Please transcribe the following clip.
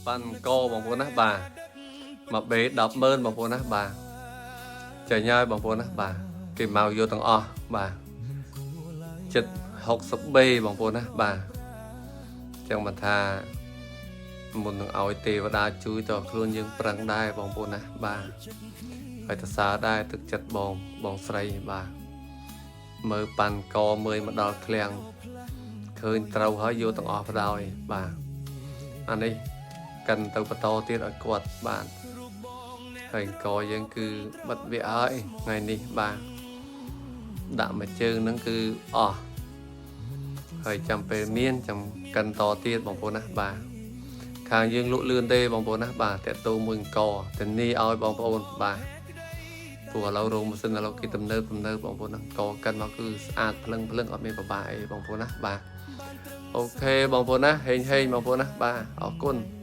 ប៉ាន់កបងប្អូនណាបាទមកបេ100000បងប្អូនណាបាទចេញហើយបងប្អូនណាបាទគេមកយកទាំងអស់បាទចិត្ត 60B បងប្អូនណាបាទចឹងមកថាមុននឹងឲ្យទេវតាជួយតខ្លួនយើងប្រឹងដែរបងប្អូនណាបាទហើយតសើដែរទឹកចិត្តបងបងស្រីបាទមើលប៉ាន់កមើលមកដល់ឃ្លាំងឃើញត្រូវហើយយកទាំងអស់បដ ாய் បាទអានេះកិនទៅបន្តទៀតឲ្យគាត់បាទហើយកយើងគឺបិទវាហើយថ្ងៃនេះបាទដាក់មួយជើងហ្នឹងគឺអស់ហើយចាំពេលមានចាំកិនតទៀតបងប្អូនណាបាទខាងយើងលក់លឿនទេបងប្អូនណាបាទតាក់ទងមួយកធានាឲ្យបងប្អូនបាទព្រោះឥឡូវរោងម៉ាស៊ីនឥឡូវគេទំនើបទំនើបបងប្អូនណាកកិនមកគឺស្អាតភ្លឹងភ្លឹងអត់មានប្របាអីបងប្អូនណាបាទ OK បងប្អូនណាហេងហេងបងប្អូនណាបាទអរគុណ។